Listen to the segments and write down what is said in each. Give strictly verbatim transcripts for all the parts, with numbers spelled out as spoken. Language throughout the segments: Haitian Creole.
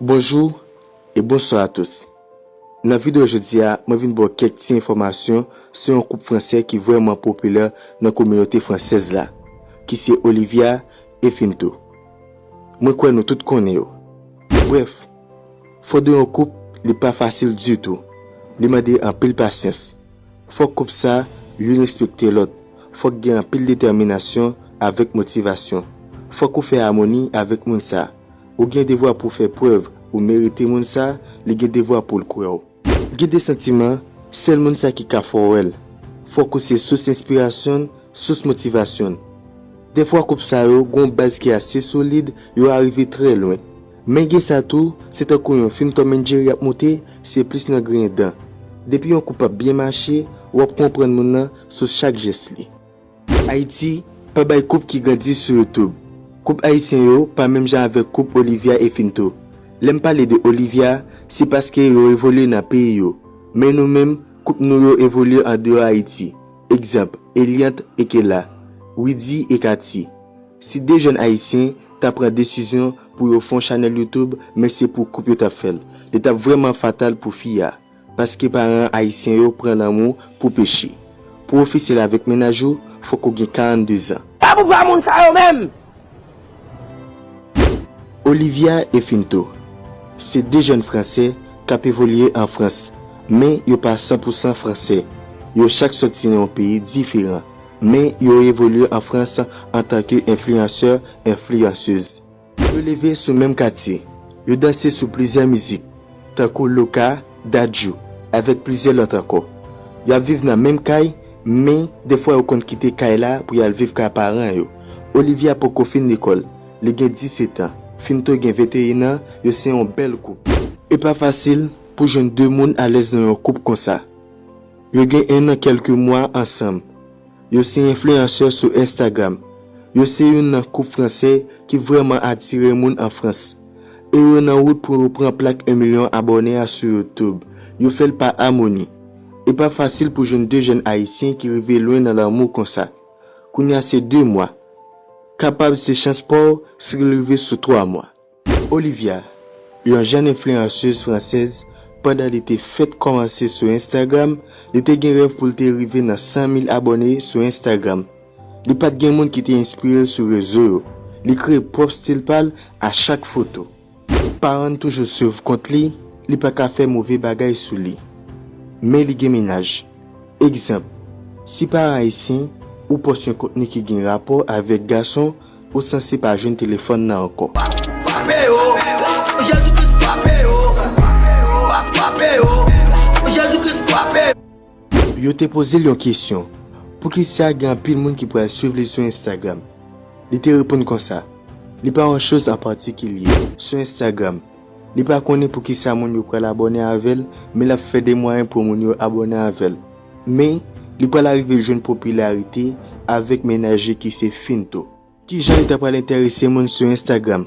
Bonjou e bonswa a tous. Nan videyo jodi a, mwen vin ba w kèk ti enfòmasyon sou yon koup fransè ki vrèman popilè nan kominote fransèz la, ki se Olivia e Finto. Mwen kwè nou tout konnen yo. Brèf, fondé yon koup, li pa fasil ditou. Li mande anpil pasyans. Fòk koup sa youn respekte lòt. Fòk gen anpil detèminasyon avèk motivasyon. Fòk ou fè amoni avèk moun sa. Ou gen devwa pou fè prèv ou merite moun sa, li gen devwa pou l kwè w. Gen de santiman, sèl moun sa ki ka fè w wè l. Fòk ou se sous enspirasyon n, sous motivasyon n. Dèfwa koup sa yo gon baz ki ase solid, yo arive trè lwen. Men gen sa tou, se tankou yon fim Tom and Jerry ap moute, se plis nan griyen dan. Depi yon koup ap byen mache, w ap konprann moun nan sou chak jès li. Ayiti, pa bay koup ki grandi sou YouTube. Koup ayisyen yo pa menm jan avèk koup Olivia e Finto. Lè m pale de Olivia, se paske yo evolye nan peyi yo. Men nou menm, koup nou yo evolye andeyò Ayiti. Egzanp, Eliante e Kela, Widy e Katy. Si de jèn ayisyen ta pran desizyon pou yo fè yon chanèl YouTube, men se pou koup yo t ap fè l. Li t ap vrèman fatal pou fi a. Paske paran ayisyen yo pran lanmou pou peche. Pou w ofisyèl avèk mennaj ou, fòk ou gen karannde zan. Pa pou pa moun sa yo menm! Olivia e Finto, se de jèn fransè k ap evolye an Frans, men yo pa san pou san fransè. Yo chak sòti nan yon peyi diferan, men yo evolye an Frans antanke enfliyansè, enfliyansez. Yo leve sou menm katye. Yo danse sou plizyè mizik, tankou Loca, Dadju, avèk plizyè lòt ankò. Y ap viv nan menm kay, men dèfwa yo konn kite kay la pou y al viv kay paran yo. Olivia poko fin lekòl, li gen disèt an. Finto gen venteyen an, yo se yon bèl koup. E pa fasil pou jwenn de moun alèz nan yon koup konsa. Yo gen en an kèlke mwa ansanm. Yo se enfliyansè sou Instagram. Yo se youn nan koup fransè ki vrèman atire moun an Frans. E yo nan wout pou yo pran plak en milyon abòne a sou YouTube. Yo fè l pa amoni. E pa fasil pou jwenn de jèn ayisyen ki rive lwen nan lanmou konsa. Kounye a se de mwa. Kapab se chans pa w si l rive sou twa mwa. Olivia, yon jèn enfliyansez fransèz, pandan li te fèk kòmanse sou Instagram, li te gen rèv pou l te rive nan san mil abòne sou Instagram. Li pa t gen moun ki te enspire l sou rezo yo. Li kreye pwòp stil pa l a chak foto. Paran l toujou swiv kont li, li pa ka fè move bagay sou li. Men li gen mennaj. Egzanp, si paran ayisyen ou pòs yon kontni ki gen rapò avèk gason, ou sanse pa jwenn telefòn nan ankò. Frape yo, Jezi Kris frape yo, frape yo, Jezi Kris frape yo. Yo te poze l yon kesyon, poukisa gen anpil moun ki pral swiv li sou Instagram? Li te reponn konsa, li pa yon choz an patikilye sou Instagram. Li pa konnen poukisa moun yo pral abòne avè l, men l ap fè de mwayen pou moun yo abòne avè l. Men, li pral arive jwenn popilarite avèk mennaj li ki se Finto. Kijan li ta pral enterese moun sou Instagram?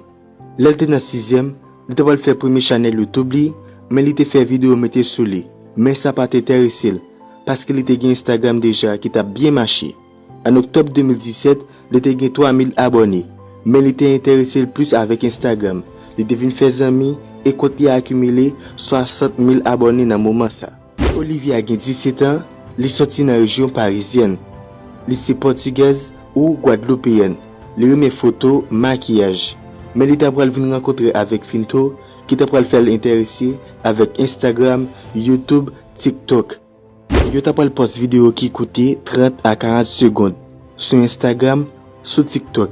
Lè l te nan sizyèm, li ta pral fè premye chanèl YouTube li, men li te fè videyo mete sou li. Men sa pa t enterese l, paske li te gen Instagram deja ki t ap byen mache. An oktòb de mil disèt, li te gen twa mil abòne, men li te enterese l plis avèk Instagram. Li te vin fè zanmi e kont li akimile swasant mil abòne nan moman sa. Olivia gen disèt an, li sòti nan rejyon parizyèn. Li se pòtigèz ou gwadloupeyèn. Li renmen foto, makiyaj. Men li ta pral vin rankontre avèk Finto, ki ta pral fè l enterese avèk Instagram, YouTube, TikTok. Yo ta pral pòs videyo ki koute trant a karant segonn sou Instagram, sou TikTok.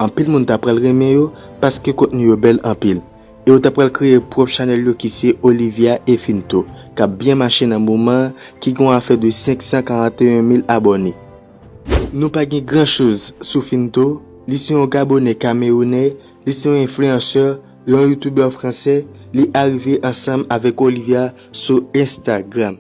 Anpil moun ta pral renmen yo paske kontni yo bèl anpil. E yo ta pral kreye pwòp chanèl yo ki se Olivia e Finto, k ap byen mache nan moman an, ki gen yon afè de senk san karanteyen mil abòne. Nou pa gen gran choz sou Finto, li se yon Gabonè Kamewounè, li se yon enfliyansè, yon youtubè fransè, li arive ansanm avèk Olivia sou Instagram.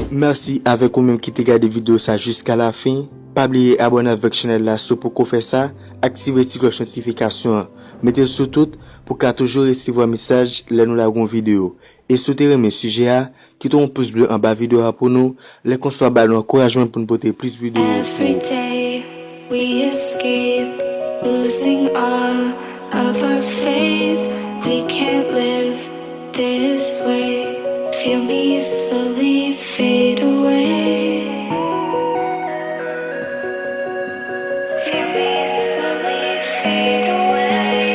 Mèsi avèk ou menm ki te gade videyo sa jiska lafen. Pa bliye abòne avèk chanèl la si w poko fè sa, aktive ti klòch notifikasyon an, mete l sou tout pou w ka toujou resevwa mesaj lè nou lage yon videyo. E si w te renmen sijè a, kite yon pous ble anba videyo a pou nou, lè konsa w ap ba nou ankourajman pou n pote plis videyo pou ou. Every day we escape losing all of our faith. We can't live This way, feel me slowly fade away. Feel me slowly fade away.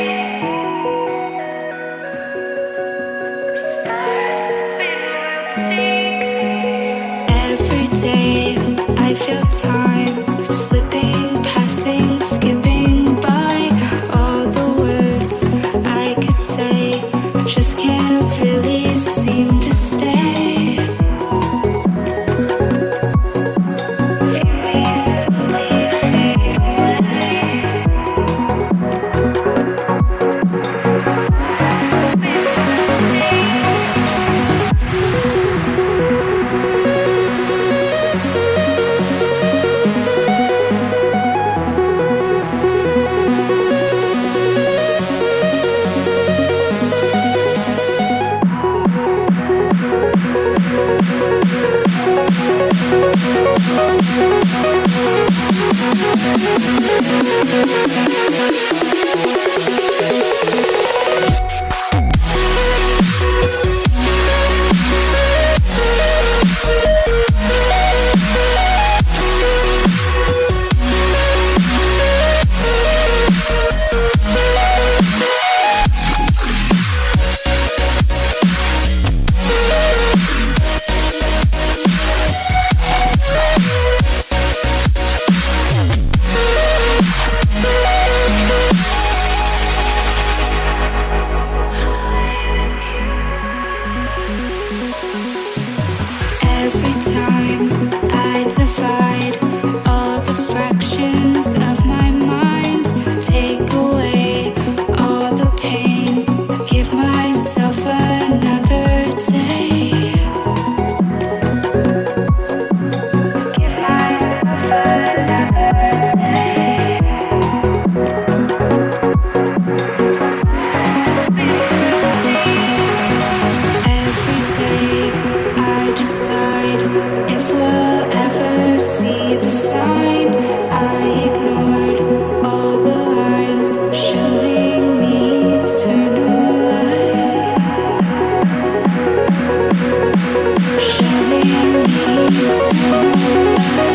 As far as the wind will take me. Every day I feel time slipping, passing, skipping by. All the words I could say just can't really seem to stay. Feel me slowly fade away. Every time I divide all the fractions of my mind, take away all the pain, give myself another day. Give myself another day. Every day I decide if we'll ever see the sign. I ignored all the lines showing me eternal light. Showing me eternal light.